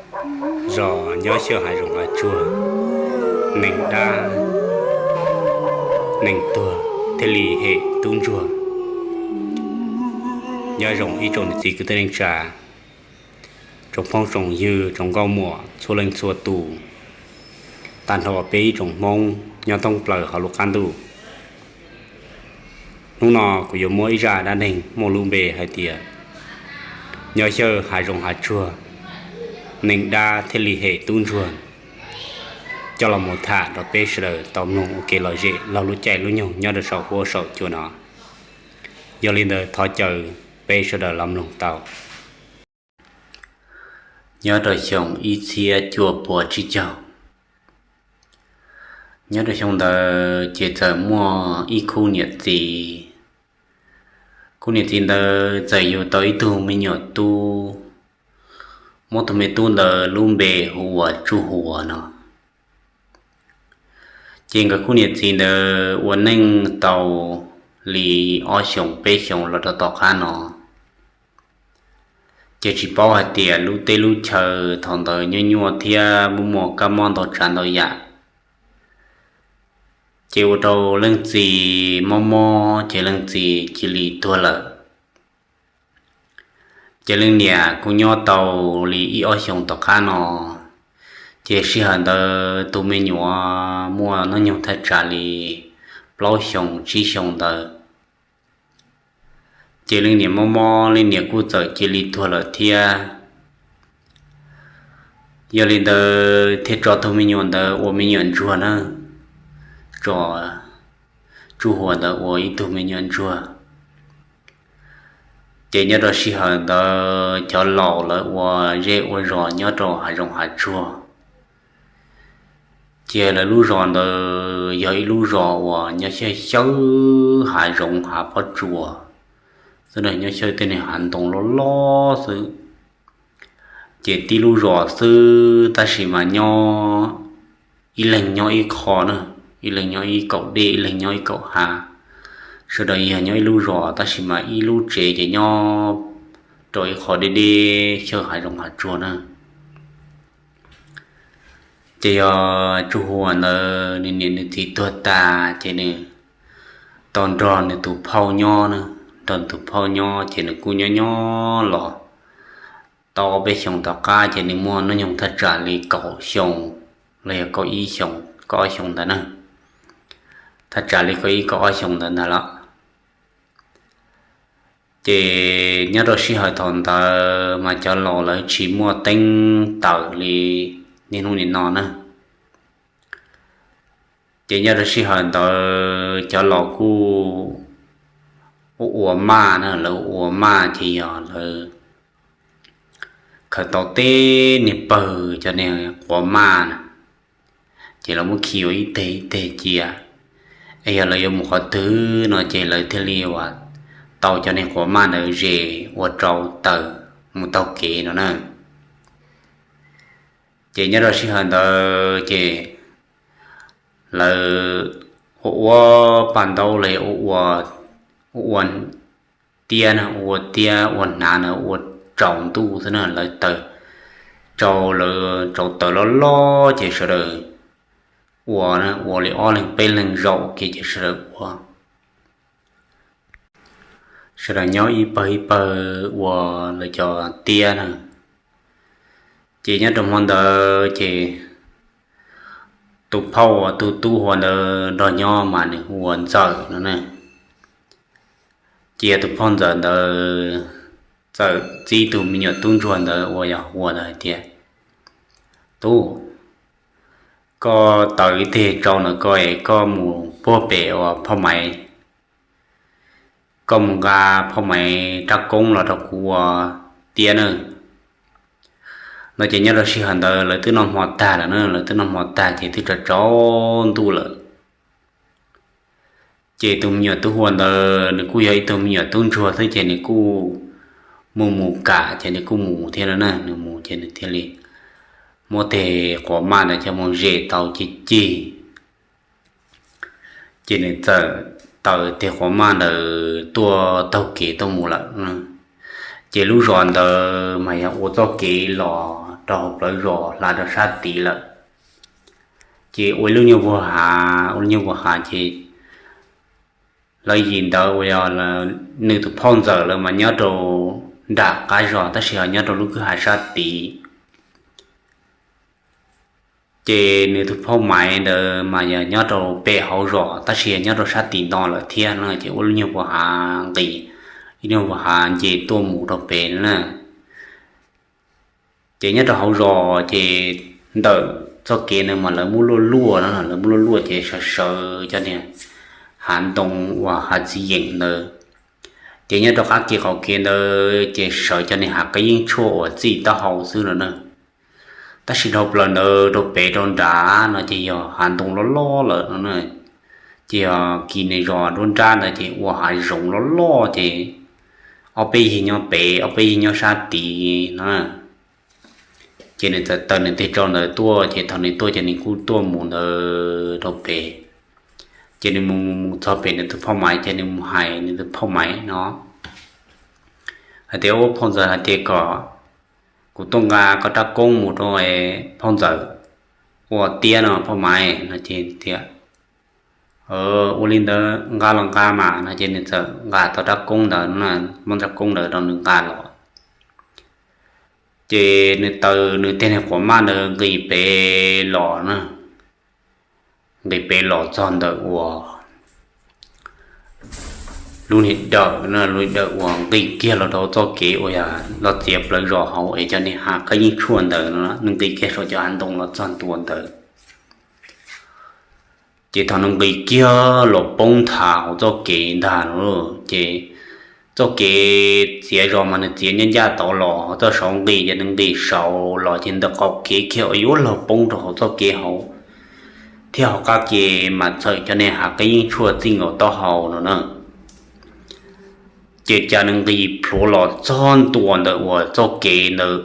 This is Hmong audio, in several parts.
Zos nyob xyaw hav zoov hav tsuag, neeg dab neeg tuag thiaj li hem tub ntsuag. Nyob zoo ib tsoom niam txiv kwv tij neej tsa, tsoom phooj tsoom ywg, tsoom nkauj muam txhua leej txhua tus, tag nrho peb ib tsoom Hmoob nyob thoob plaws hauv lub qab ntuj. Hnub no kuv yuav muab ib zaj dab neeg muaj lub npe hais tias nyob xyaw hav zoov hav tsuag, neeg dab thiaj li hem tub ntsuag coj los mus tham rau peb sawv daws tau mloog ua kev lom zem laug lub caij lub nyoog nyob rau saum huab saum cua no. Yog li ntawd thov caw peb sawv daws los mloog tau. Nyob rau xyoo ib txhiab cuaj puas tsib caug, nyob rau xyoo ntawd ces txawm muaj ib khub niam txiv. Khub niam txiv ntawd txawm yug tau ib tug me nyuam tub, muab tus me tub ntawd lub npe hu ua Tsuj Huas no. Ces nkawd khub niam txiv ntawd ua neej tau li ob xyoos peb xyoos los rau tom qab no, ces tsis paub hais tias lub teb lub chaw thaum ntawd nyuaj nyuaj thiab muaj muaj kab mob ntau tsav ntau yam, ces ua rau leej txiv mob mob ces leej txiv cia li tuag lawm. Ces leej niam kuj nyob tau li ib ob xyoos tom qab no, ces sij hawm ntawd tus me nyuam muaj hnub nyoog thaj tsam li plaub xyoos tsib xyoos ntawd, ces leej niam mob mob leej niam kuj txawm cia li tuag lawm thiab. Yog li ntawd thiaj tso tus me nyuam ntawd ua me nyuam ntsuag na, tso Tsuj Huas ntawd ua ib tug me nyuam ntsuag. Ces nyob rau sij hawm ntawd cov laus lawv ua zej ua zos nyob rau hav zoov hav tsuag, ces lawv lub zos ntawd yog ib lub zos uas nyob xyaw xyaw hav zoov hav pob tsuas xwb, nyob xyaw tej niag hav ntoo loj loj xwb. Ces tib lub zos xwb tab sis mas nyob ib leeg nyob ib qho na, ib leeg nyob ib kaum dej, ib leeg nyob ib kaum hav. Sawv daws yog nyob ib lub zos tab sis mas ib lub tsev ces nyob rau ib qho deb deb xyaw hav zoov hav tsuag na. Ces yog Tsuj Huas ntawd nws niam nws txiv tuag tas ces nws tau nrog nws tus phauj nyob na, nrog nws tus phauj nyob ces nws kuj nyob nyob los tau ob peb xyoos tom qab ces nws muaj hnub nyoog thaj tsam li kaum xyoo los yog kaum ib xyoos kaum ob xyoos ntawd na, thaj tsam li kaum ib kaum ob xyoos ntawd ntag los. Ces nyob rau sij hawm thaum ntawd mas cov laus lawv tsis muaj teeb taws li niaj hnub nim no na. Ces nyob rau sij hawm ntawd cov laus kuj ua ua maj na, lawv ua maj ces yog lawv khaws tau tej niag pawg cov niag quav maj na, ces lawv muab khi ua ib teg ib teg cia, es yog lawv yuav mus qhov twg no ces lawv thiaj li uas tau cov niag quav maj ntawd zes ua rau tawm mus taug kev no na. Ces nyob rau sij hawm ntawd ces lawv ua ua paj ntaub los ua ua tiab na, ua tiab ua hnav na, ua tsaus ntuj xwb na, lawv taws, tsaus, lawv tsaus taws loj loj ces sawv daws ua, ua li ob leeg peb leeg zaum kiag ces sawv daws ua, sawv daws nyob ib pawg ib pawg ua lawv cov tiab na. Ces nyob rau hmo ntawd ces tus phauj uas tus tub Huas ntawd nrog nyob mas nws hu ua Ntxawm no na. Ces tus phauj Ntxawm ntawd txawm txib tus me nyuam tub ntsuag ntawd uas yog Huas ntawd hais tias, Tub, koj taws ib teg tsau ntawm ko es koj mus puag pem uas Phauj Maiv, koj mus nqa Phauj Maiv rab koob los rau kuv ua tiab nawb. No ces nyob rau sij hawm ntawd lawv twb noj hmo tag lawm na, lawv twb noj hmo tag ces twb tsaus tsaus ntuj lawm. Ces tus me nyuam tub Huas ntawd nws kuj yog ib tug me nyuam tub ntsuag xwb ces nws kuj mus mus kam ces nws kuj mus thiab na, nws mus ces nws thiaj li muab teg quav maj ntawd coj mus zes tau cig cig. Ces nws txawm taws teg quav maj ntawd tuaj taug kev tuaj mus lawm. Ces lub zos ntawd mas yog ua txoj kev los rau hauv plawv zos hla rau sab tid lawm. Ces ua ib lub nyuag vuag hav, ua lub nyuag vuag hav ces lawv yim ntawd uas yog nws tus phauj ntxawm lawv mas nyob rau nram qab zos tab sis ho nyob rau lub kwj ha sab tid. Ces nws tus phauj Maiv ntawd mas yog nyob rau pem hauv zos tab sis yog nyob rau sab tim no lawm thiab no ces ua lub nyuag vuag hav nqis, ib nyuag vuag hav nce tuaj mus rau pem na. Ces nyob rau hauv zos ces ntawm txoj kev ntawd mas lawv muab luaj luaj no, lawv muab luaj luaj ces sawv sawv cov niag hav ntoo uas hav txiv yeem ntawd. Ces nyob rau qab kev qaum kev ntawd ces sawv cov niag hav qab yeeb tshuaj uas txij taub hau xwb no na. Tab sis dhau plaws ntawd rau pem rau nrad no ces yog hav ntoo loj loj lawm no na. Ces yog kis niag zos nruab nrab ntawd ces ua hav zoov loj loj ces ob peb yig nyob pem, ob peb yig nyob sab tid no. Ces nws txawm taws nws tej tsau ntawd tuaj ces thaum nws tuaj ces nws kuj tuaj mus ntawd rau pem. Ces nws mus mus mus txog pem nws tus phauj Maiv ces nws mus hais nws tus phauj Maiv no hais tias, Ub, phauj ntxawm, hais tias kom kuv tuaj nqa koj rab koob mus rau phauj ntxawm ua tiab no phauj Maiv no ces tias, Ua li ntawd nqa los nqa mas no ces nws txawm nqa tau rab koob ntawd, muab rab koob ntawd rau nws nqa los. Ces nws taws nws tej niag quav maj ntawd nqis pem los na, nqis pem los txog ntawm uas lub niag dawm no, lub dawm uas nqis kiag los rau txoj kev uas yog los txiav plawv zos hauv es cov niag hav qab yeeb tshuaj ntawd no, nws nqis kiag saum cov hav ntoo los txog ntua ntawd. Ces thaum nws nqis kiag los poob nthav hauv txoj kev ntag no, ces txoj kev txiav zos mas nws txiav ncaj ncaj tod los, txoj saud nqis ces nws nqis saud los ces ntawm qaum kev kiag uas yuav luag poob rau hauv txoj kev hauv thiab hauv qab kev mas txhawm cov niag hav qab yeeb tshuaj txij nkaus taub hau no na. Ces cas nws nqis plhuav los txog ntua ntawm uas txoj kev ntawd,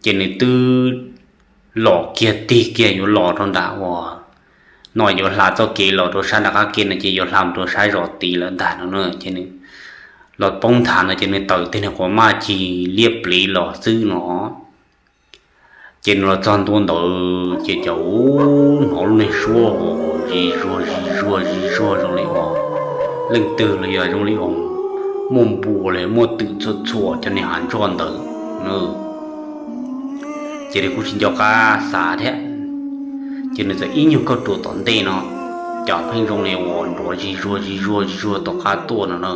ces nws twb los kiag tig kiag yuav los rau nram uas no, yuav hla txoj kev los rau sab nram qab kev no ces yuav hla mus rau sab zos tid lawm ntag no na. Ces nws los poob nthav no ces nws taws tej niag quav maj cig liab pliv los xwb no. Ces nws los txog ntua ntawd ces cas hnov lub niag suab zis zuag zis zuag zis zuag zoo li uas leej twg los yog zoo li uas muaj npua los muaj twm txhuam txhuam cov niag hav ntsoj ntawd. Ces nws kuj tsis nco qab xav thiab, ces nws txawm ib nyuag kauj ruam tom ntej no, cas pheej zoo li uas nrov zis zuag zis zuag zis zuag tom qab tuaj no na.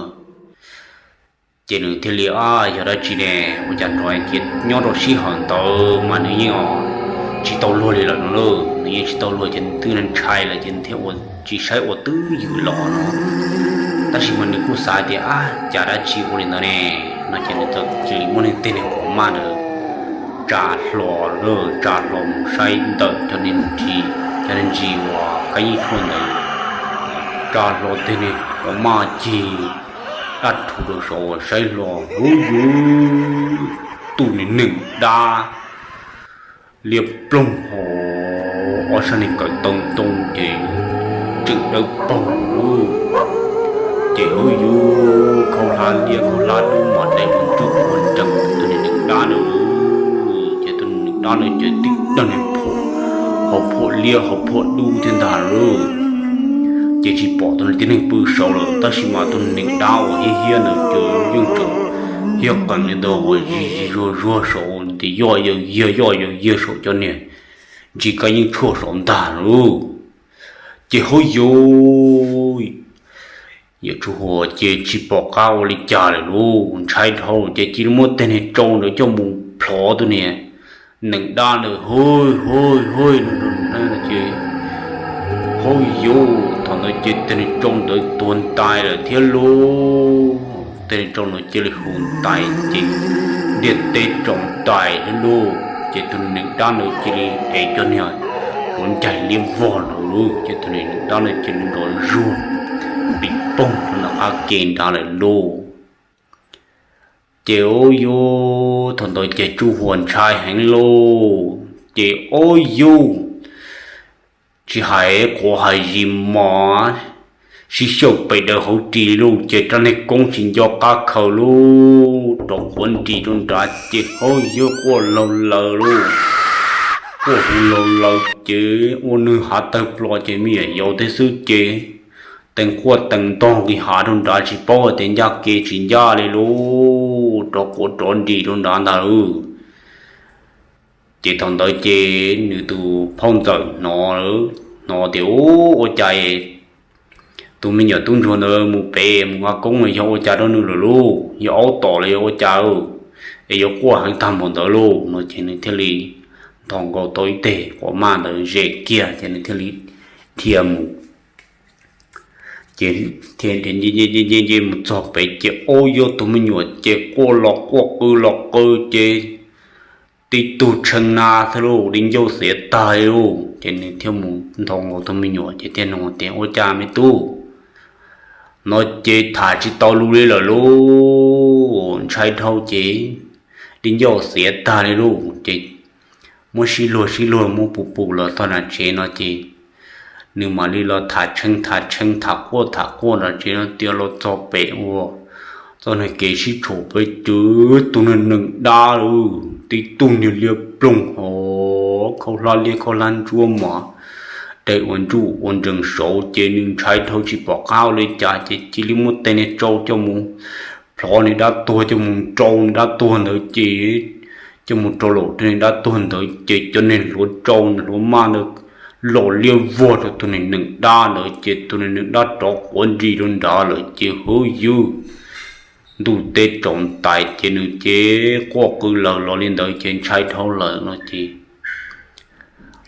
Ces nws thiaj li, Ab, yog dab tsi ne? Ua cas nrov tias nyob rau sij hawm ntawd mas nws yeej tsis tau luag li lawm no lauj. Nws yeej tsis tau luag ces nws twb ntshai lawm ces nws thiaj ua tsis saib ua twb ywm los no. Tab sis mas nws kuj xav tias, Ab, cas dab tsi ua li ntawd ne? No ces nws txawm cia li muab nws tej niag quav maj ntawd tsa hlo, tsa hlo mus saib ntawm cov niag ntsis, cov niag ntsis uas kab yeej tshuaj ntawd, tsa hlo tej niag quav maj cig dab rhuv rau saud uas saib hlo, huv yuv, tus niag neeg dab liab ploog hos ob sab niag kawm tau ntoo ces tseem dawb paug lawm. Ces huv yuv, khaub hlab liab khaub hlab dub mas dai ua nruj ua nrees tus niag neeg dab na. Ces tus niag neeg dab na ces tib dag niag phuam, hauv phuam liab hauv phuam dub thiab ntag lauj. Ces tsis pom tus niag tib neeg pw saud lawm tab sis mas tus niag neeg dab uas hiab hiab ntawd ces yeej tseem hiab qees li ntawd uas zis zis zuag zuag saud nti yoj yawg yiag yoj yawg yiag saum cov niag ntsis kab yeeb tshuaj saud ntag lauj. Ces huv yuv, yawm Tsuj Huas ces tsis pom qab ua li cas lawm lauj, ntshai dhau ces cia li muab tej niag tsau ntawd coj mus plhov tus niag neeg dab ntawd, huv huv huv, ces huv yuv, thaum ntawd ces tej niag tsau ntawd tuag ntais lawm thiab lauj. Tej niag tsau ntawd cia li hu ntais ces ntiaj teb tsaus ntais thiab lauj. Ces tus neeg dab ntawd cia li ev cov niag hluav ncaig liab vog ntawd lauj, ces tus neeg dab ntawd cia li nrov zuag pim poog rau nram qab ke nrad lawm lauj. Ces huv yuv, thaum ntawd ces Tsuj Huas ntshai heev lauj, ces huv yuv, tsis hais quav hais zis mos, sib xyaw pes daws hauv ris lauj, ces rab niag koob tsis nco qab khaws lauj, rov quav nris rau nrad ces hauv yawg quaj laug laws lauj, quaj hu laug laws ces ua nws hav tawg plo ces me nyuam yaus thiab xwb ces teev quaj teev ntog nqis hav rau nrad tsis paub hais tias ncaj kev tsis ncaj li lauj, rov quav rov nris rau nrad ntag lauj. Ces thaum ntawd ces nws tus phauj ntxawm hnov, hnov tias, Ua cas tus me nyuam tub ntsuag ntawd mus pem mus nqa koob no yog ua cas rau nws lawm lauj? Yog aub tom los yog ua cas es yuav quaj heev tag npaum ntawd lauj? No ces nws thiaj li nthos nkaus tau ib teg quav maj ntawd ze kiag ces nws thiaj li dhia mus. Ces nce nce mus txog pem ces ua cas tus me nyuam ces quaj los quaj qw los qw ces tib tug tshee na thiab lauj, di ncauj xiav tag li lauj. Ces nws thiaj mus nthos nkaus tus me nyuam ces thiaj nug tias, Ua cas me tub? No ces tham tsis tau lus li lawm lauj, ntshai dhau ces di ncauj xiav tag li lauj. Ces muab sib luag sib luag muab pus pus los txog nram tsev no ces nws mam li los tham tshee tham tshee tham quaj tham quaj nram tsev no tias los txog pem ua txoj niag kev sib tshuam pem ces tus niag nees dab lauj, tib tug niag liab ploog hov khaub hlab liab khaub hlab ntsuab mas dai ua ntsuj ua nrees saud ces nws ntshai dhau tsis pom qab ua li cas ces cia li muab tej niag tsau coj mus plhov niag dab tuag coj mus rau niag dab tuag ntawd ces coj mus rau laum rau niag dab tuag ntawd ces cov niag hluav tsau niag hluav maj ntawd los liab vog rau tus niag nees dab ntawd ces tus niag nees dab rov quav nris rau nrad lawm ces hwv yws ntuj teb tsaus ntais ces nws ces quaj qw laws los li ntawd ces ntshai dhau lawm no ces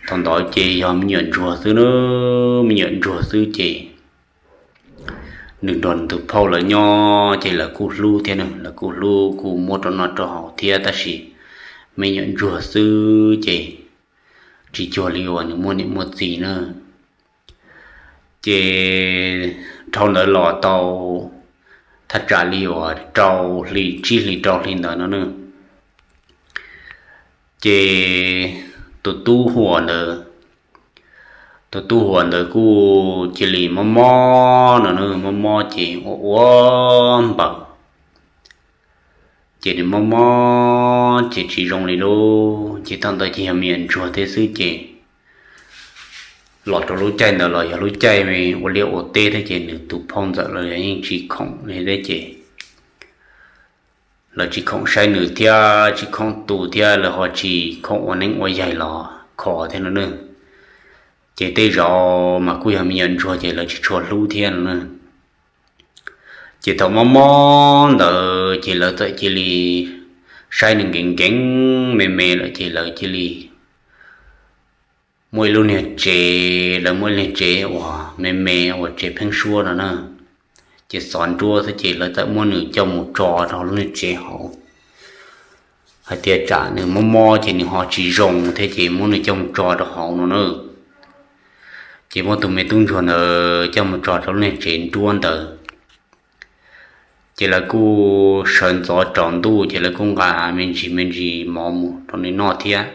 thaum ntawd ces yog me nyuam ntsuag xwb na, me nyuam ntsuag xwb ces nws nrog nws tus phauj lawv nyob ces lawv kuj hlub thiab, lawv kuj hlub kuj muab rau noj rau haus thiab tab sis me nyuam ntsuag xwb ces tsis cuag li uas nws muaj niam muaj txiv na. Ces dhau ntawd los tau thaj tsam li uas rau hli tsib hli rau hli ntawd no na. Ces tus tub huam ntawd, tus tub huam ntawd kuj cia li mob mob no na, mob mob ces ua ua npaws. Ces nws mob mob ces tsis zoo li lauj, ces thaum ntawd ces yog me nyuam ntsuag thiab xwb ces los rau lub caij ntawd los yog lub caij ua liaj ua teb thiab ces nws tus phauj ntxawm los yeej tsis khoom li thiab ces lawv tsis khoom saib nws thiab tsis khoom tu thiab lawv ho tsis khoom ua neeb ua yaig los kho thiab no na. Ces tej zaum mas kuj yog me nyuam ntsuag ces lawv tsis tshua hlub thiab no na. Ces thaum mob mob ntawd ces lawv txawm cia li saib nws nkees nkees me me lawm ces lawv cia li muaj ib lub niag tsev, lawv muaj ib lub niag tsev uas me me uas tsev pheeb suab no na, ces xov nruab xwb ces lawv txawm muab nws coj mus tso rau lub niag tsev hauv hais tias tsam nws mob mob ces nws ho tsis zoo thiab ces muab nws coj mus tso rau hauv no na. Ces muab tus me tub ntsuag ntawd coj mus tso rau lub niag tsev nruab ntawd. Ces lawv kuj sawv ntxov tsaus ntuj ces lawv kuj nqa me ntsis me ntsis mov mus rau nws noj thiab.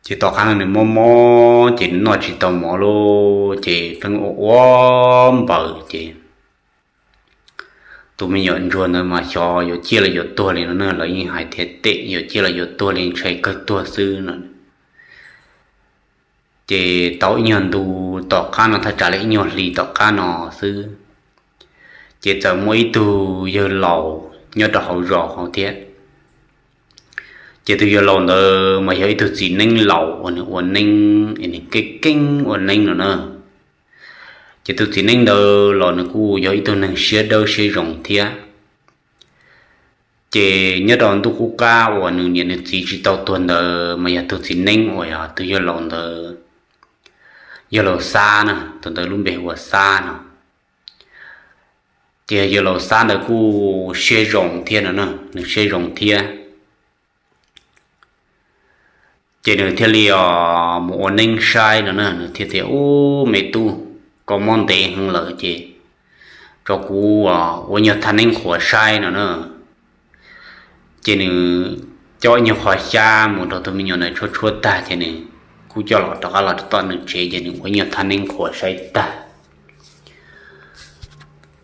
Ces tom qab no nws mob mob ces nws noj tsis tau mov lauj, ces pheej ua ua npaws ces tus me nyuam ntsuag ntawd mas xyov yuav ciaj los yuav tuag li no na, lawv yeej hais tias tem yuav ciaj los yuav tuag li, ntshai kawg tuag xwb no. Ces tau ib nyuag ntu tom qab no thaj tsam li ib nyuag hlis tom qab no xwb, ces txawm muaj ib tug yawg laus nyob rau hauv zos hauv thiab. Ces tus yawg laus ntawd mas yog ib tug txiv neeb laus uas nws ua neeb es nws keeb keeb ua neeb no na. Ces tus txiv neeb ntawd los nws kuj yog ib tug neeg siab dawb siab zoo thiab. Ces nyob rau ntuj qub qab uas nws niam nws txiv tsis tau tuag ntawd mas yog tus txiv neeb uas yog tus yawg laus ntawd, yawg laus Xab na, tus ntawd lub npe hu ua Xab no. Ces yawg laus Xab ntawd kuj siab zoo thiab no na, nws siab zoo thiab. Ces nws thiaj li os mus ua neeb saib no na, nws thiaj tias, Ub, me tub, koj mob ntev heev lawm ces tso kuv ua nyuag thaj neeb qhuav saib no na. Ces nws coj ib nyuag qhov xyab mus rau tus me nyuam ntawd tshuab tshuab tag ces nws kuj coj los rov qab los rau tom nws tsev ces nws ua nyuag thaj neeb qhuav saib tag.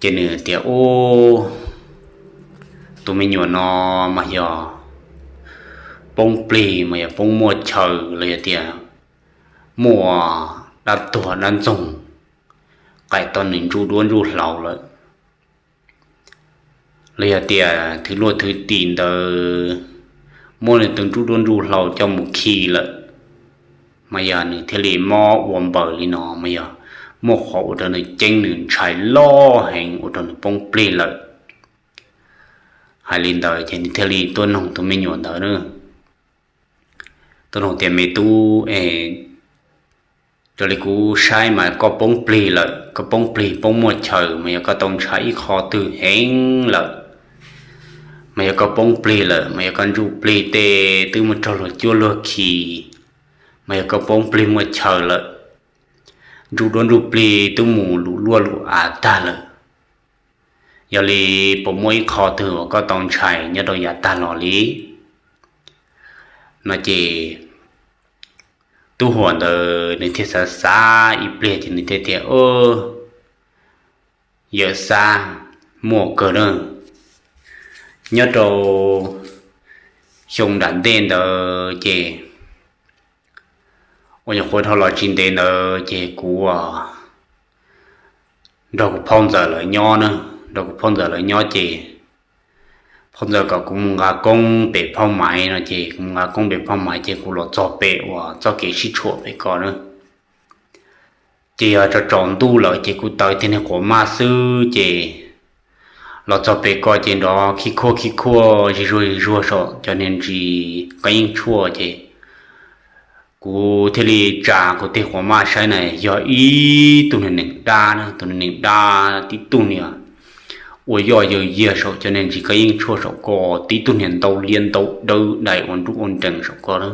Ces nws tias, Ub, tus me nyuam no mas yog poob plig mas yog poob muaj chaw los yog tias muaj dab tuag dab ntxoog qaim tau nws ntsuj duab ntsuj hlauv lawm, los yog tias thwv luaj thwv tim ntawd muab nws tus ntsuj duab ntsuj hlauv coj mus khi lawm, mas yog nws thiaj li mob ua npaws li no, mas yog muaj qhov ua rau nws ceeb nws ntshai loj heev ua rau nws poob plig lawm. Hais li ntawd ces nws thiaj li tuaj noog tus me nyuam ntawd na, tuaj noog tias, Me tub, es raws li kuv saib mas koj poob plig lawm, koj poob plig poob muaj chaw, mas yog koj tau ntshai ib qho twg heev lawm, mas yog koj poob plig lawm, mas yog koj ntsuj plig tej twb mus raug luag cuab luag khi, mas yog koj poob plig muaj chaw lawm, ntsuj duab ntsuj plig twb mus lus luaj lus av tag lawm, yog li puas muaj ib qho twg uas koj tau ntshai nyob rau yav tag los li? No ces tub huam ntawd nws thiaj xav xav ib pliag ces nws thiaj tias, Yawm Xab, muaj kawg na. Nyob rau xyoo nram ntej ntawd ces uas nyuam qhuav dhau los tsis ntev ntawd ces kuv nrog kuv phauj ntxawm lawv nyob na, nrog kuv phauj ntxawm lawv nyob ces phauj ntxawm kom kuv mus nqa koob pem Phauj Maiv no ces kuv mus nqa koob pem Phauj Maiv ces kuv los txog pem uas txoj kev sib tshuam pem ko na. Ces yog tsaus ntuj lawm ces kuv taws tej niag quas maj xwb ces los txog pem ko ces nrov khib khuaj khib khuaj zig zuag zig zuag saum cov niag ntsis qab yeeb tshuaj ces kuv thiaj li tsa kuv tej quas maj saib na, yog ib tug niag nees dab na, tus niag nees dab tib tug niag ua yoj yawg yiag saum cov niag ntsis qab yeeb tshuaj saum ko, tib tug niag ntau liab ntau dawb dais ua nruj ua nrees saum ko na.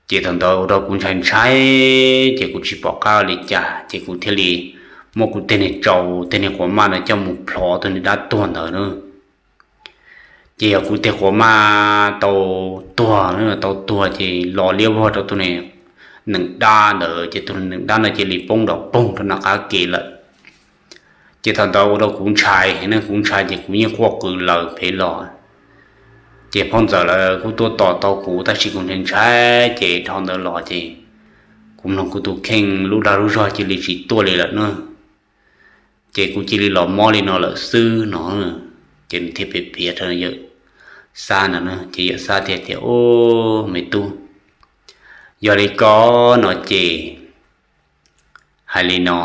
Ces thaum ntawd ua rau kuv ntshai ntshai ces kuv tsis pom qab li cas ces kuv thiaj li muab kuv tej niag tsau tej niag quas maj na coj mus plhov tus niag dab tuag ntawd na. Ces yog kuv tej quas maj tau tuag, tau tuag ces los liab vog rau tus nees dab ntawd ces tus nees dab ntawd cia li poob nrov poog rau nram qab ke lawm. Ces thaum ntawd ua rau kuv ntshai ne, kuv ntshai ces kuv yeej quaj qw laws pem los. Ces phauj ntxawm lawv kuj tuaj tos tau kuv tab sis kuv ntshai ntshai ces dhau ntawd los ces kuv mloog kuv tus kheej lub dag lub zog cia li tsis tuaj li lawm na. Ces kuv cia li los mob li no lawm xwb no. Ces nws thiaj piav piav rau yawm Xab no na, ces yawm Xab thiaj tias, Ub, me tub, yog li ko no ces hais li no,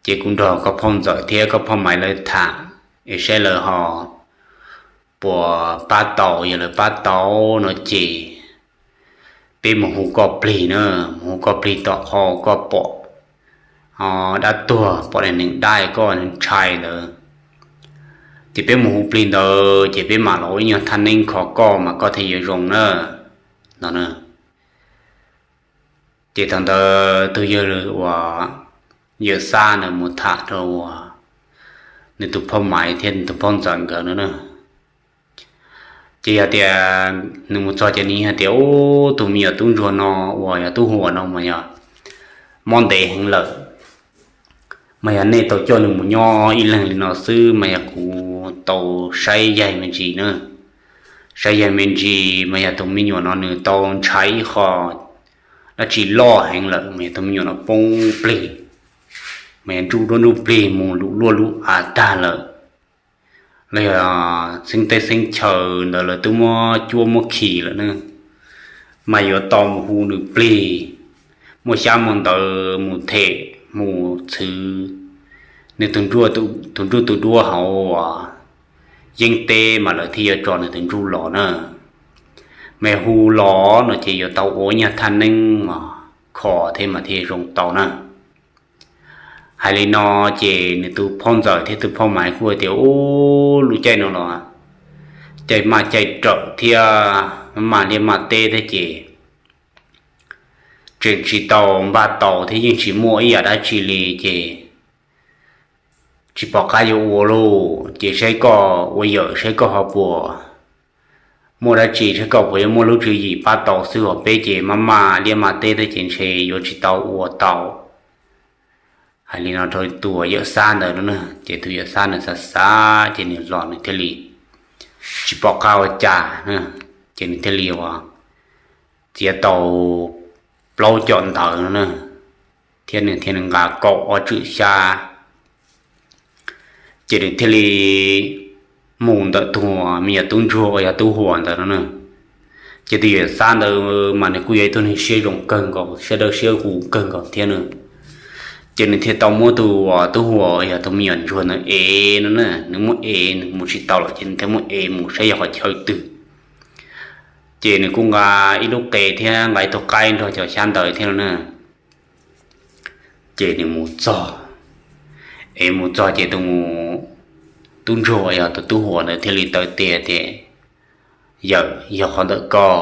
ces kuv nrog koj phauj ntxawm thiab koj phauj Maiv lawv tham es saib lawv ho puas pab tau, yog lawv pab tau no ces peb mus hu koj plig na, mus hu koj plig tom qhov koj pom dab tuag, pom daim neeg dab koj ntshai ntawd. Ces peb mus hu plig ntawd ces peb mam los ua ib nyuag thaj neeb kho koj mas koj thiaj yuav zoo na, no na. Ces thaum ntawd tus yawg uas yawm Xab ntawd mus tham rau uas nws tus phauj Maiv thiab nws tus phauj ntxawm nkawd no na. Ces yog tias nws mus txog ces nws hais tias, Ub, tus me nyuam tub ntsuag no uas yog tub huam no mas yog mob ntev heev lawm, mas yog nej tau coj nws mus nyob ib leeg li no xwb mas yog kuv tau saib yaig me ntsis na, saib yaig me ntsis mas yog tus me nyuam no nws tau ntshai ib qho dab tsi loj heev lawm mas yog tus me nyuam no poob plig, mas yog nruj duab nruj plig mus lus luaj lub av tag lawm, los yog xeeb teb xeeb chaw ntawd lawv twb muab cuab muab khi lawm na, mas yuav tau mus hu nws plig, muaj xyab muaj ntawv mus them mus txhwv nws tus ntsuj tus duab hauv uas yeeb teb mas lawv thiaj yuav tso nws tus ntsuj los na. Mas hu los no ces yuav tau ua ib nyuag thaj neeb mas kho thiab mas thiaj zoo tau na. Hais li no ces nws tus phauj ntxawm thiab tus phauj Maiv kuj tias, Ub, lub caij no los caij maj caij rawm thiab maj liaj maj teb thiab ces tseem tsis tau npaj tau thiab yeej tsis muaj ib yam dab tsi li ces tsis pom qab yuav ua lauj. Ces saib koj ua yawm saib koj ho puas muaj dab tsi, saib koj puas yuav muaj lub tswv yim pab tau xwb, hos peb ces maj maj liaj maj teb thiab ces ntshe yuav tsis tau ua tau. hais li no rau tus yawm xab ntawd no na. Ces tus yawm xab nws xav xav ces nws los nws thiaj li tsis pom qab ua cas na, ces nws thiaj li ua txiav tau plaub cov ntawd no na, thiab nws thiaj nqa kaum ob tswm xyab, ces nws thiaj li mus ntawm tus me nyuam tub ntsuag uas yog Tub Huas ntawd no na. Ces tus yawm xab ntawd mas nws kuj yog ib tug neeg siab zoo kawg nkaus, siab dawb siab huv kawg nkaus thiab no. Ces nws thiaj tau muab tus Tub Huas yog tus me nyuam ntsuag ntawd ev no na, nws muab ev, nws mus tsis tau lawm ces nws thiaj muab ev mus saib yog qhov chaw twg. Ces nws kuj nqa ib lub qe thiab nqa ib tug qaib nrog cov xyab ntawd thiab no na. Ces nws mus txog, es mus txog ces tus tub ntsuag uas yog tus Tub Huas ntawd thiaj li taw tias, Yawm, yog qhov ntawm koj,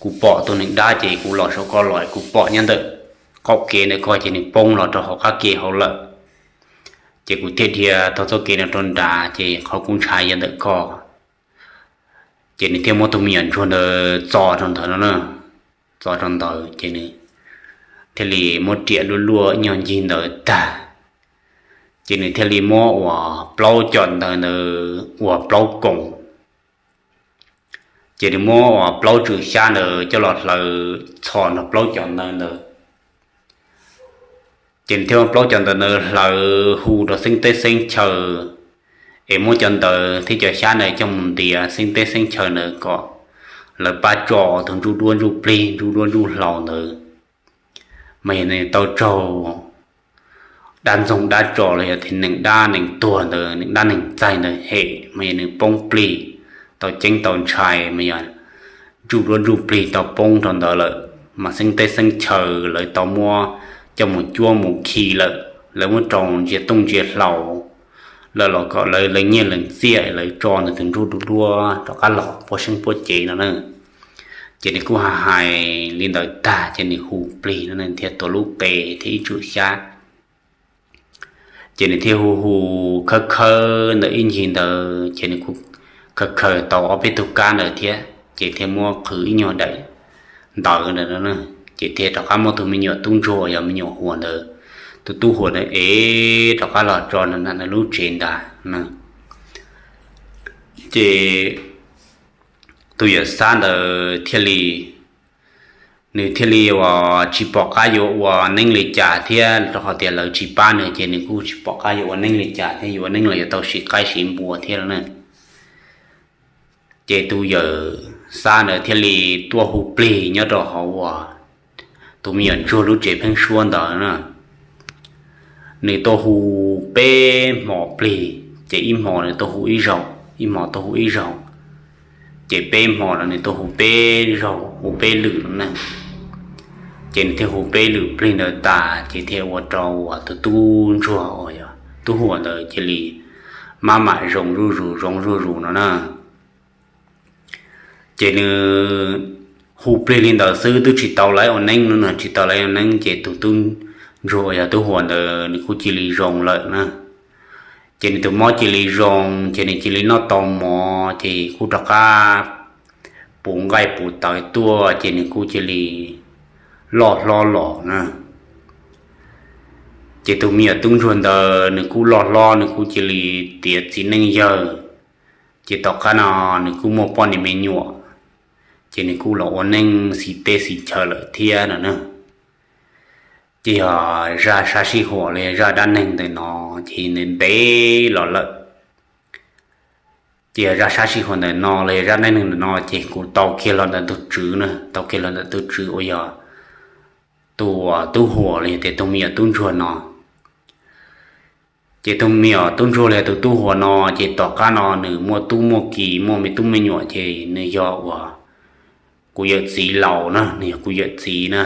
kuv pom tus neeg dab ces kuv los saum koj los, kuv pom nyob ntawm qaum kev ntawm koj ces nws poob los rau hauv qab ke hauv lawm. Ces kuv thiaj dhia taug txoj kev no rau nrad ces qhov kuv ntshai yog ntawm koj. Ces nws thiaj muab tus me nyuam ntsuag ntawd txo rau ntawd no na, txo rau ntawd ces nws thiaj li muab riam luaj luaj ib nyuag ncig ntawd tag, ces nws thiaj li muab uas plaub cov ntawd ntawd ua plaub koom. Ces nws muab uas plaub tswm xyab ntawd coj los hlawv txhos nrog plaub cov ntawd ntawd. Ces nws thiaj muab plaub cov ntawd ntawd hlawv hu rau xeeb teb xeeb chaw, es muab cov ntawd thiab cov xyab ntawd coj mus ntiav xeeb teb xeeb chaw ntawd kom lawv pab tso tus ntsuj duab ntsuj plig ntsuj duab ntsuj hlauv ntawd. Mas yog nws tau raug dab ntxoog dab tso los yog tias neeg dab neeg tuag ntawd, neeg dab neeg txaig ntawd hem, mas yog nws poob plig, tau ceeb tau ntshai, mas yog ntsuj duab ntsuj plig tau poob rau ntawd lawm, mas xeeb teb xeeb chaw lawv tau muab coj mus cuab mus khi lawm, lawv muab rau ntsia tooj ntsia hlau lawm los kom lawv lees nyiaj lees txiaj, lawv tso nws tus ntsuj duab rov qab los puag seeb puag cev no na. Ces nws kuj hais hais li ntawd tag ces nws hu plig no thiaj tuav lub qe thiab ib tsum xyab. Ces nws thiaj hu hu khawb khawb ntawm ib ncig ntawd ces nws kuj khaws khaws tau ob peb tug kab ntawd thiab ces thiaj muab qhwv ib nyuag daim ntawv ntawd no, ces thiaj rov qab muab tus me nyuam tub ntsuag yog me nyuam Huas ntawd, tus Tub Huas ntawd ev rov qab los tso nram nws lub tsev ntag no. Ces tus yawm xab ntawd thiaj li, nws thiaj li uas tsis pom qab yuav ua neeb li cas thiab, rau qhov tias lawv tsis pab nws ces nws kuj tsis pom qab yuav ua neeb li cas thiab, yuav ua neeb los yuav tau siv qaib siv npua thiab na. Ces tus yawm xab ntawd thiaj li tuaj hu plig nyob rau hauv uas tus me nyuam ntsuag lub tsev pheeb suab ntawd na. Nws tuaj hu peb hmo plig, ces ib hmo nws tuaj hu ib zaug, ib hmo tuaj hu ib zaug, ces peb hmo no nws tuaj hu peb zaug hu peb lwm no na. Ces nws thiaj hu peb lwm plig ntawd tas ces thiaj ua rau uas tus tub ntsuag uas yog Tub Huas ntawd cia li maj mam zoo zuj zus zoo zuj zus no na. Ces nws hu plig li ntawd xwb twb tsis tau lawv ua neeb no, tsis tau lawv ua neeb ces tus tub ntsuag uas yog Tub Huas ntawd nws kuj cia li zoo lawm na. Ces nws tus mob cia li zoo ces nws cia li noj tau mov ces kuj rov qab puv nqaij puv tawv tuaj ces nws kuj cia li loj hlob los na. Ces tus me nyuam tub ntsuag ntawd nws kuj loj hlob, nws kuj cia li tiav txiv neej yawg, ces tom qab no nws kuj muaj poj niam me nyuam, ces nws kuj los ua neej xis teb xis chaw lawm thiab no na. Ces yog zaj sab sij huam los yog zaj dab neeg ntawm no ces ntev ntev los lawm. Ces yog zaj sab sij huam ntawm no los yog zaj dab neeg ntawm no ces kuv tau kiag los ntawm tus tswv na, tau kiag los ntawm tus tswv uas yog tus Tub Huas los yog tias tus me nyuam tub ntsuag no. Ces tus me nyuam tub ntsuag los yog tus Tub Huas no ces tom qab no nws muaj tub muaj ki muaj me tub me nyuam ces nws yog uas kuv yawm txiv laus na, nws yog kuv yawm txiv na,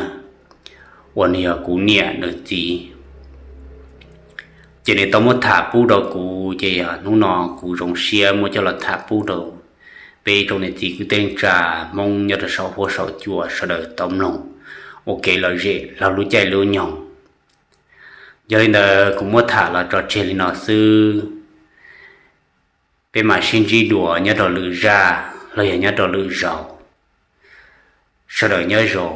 uas nws yog kuv niam nws txiv. Ces nws tau muab tham pub rau kuv ces yog hnub no kuv zoo siab muab coj los tham pub rau peb tsoom niam txiv kwv tij neej tsa Hmoob nyob rau saum huab saum cua sawv daws tau mloog ua kev lom zem laug lub caij lub nyoog. Yog li ntawd kuv muab tham los tso tseg li no xwb. Peb mam sib ntsib dua nyob rau lwm zaj los yog nyob rau lwm zaus. Sawv daws nyob zoo.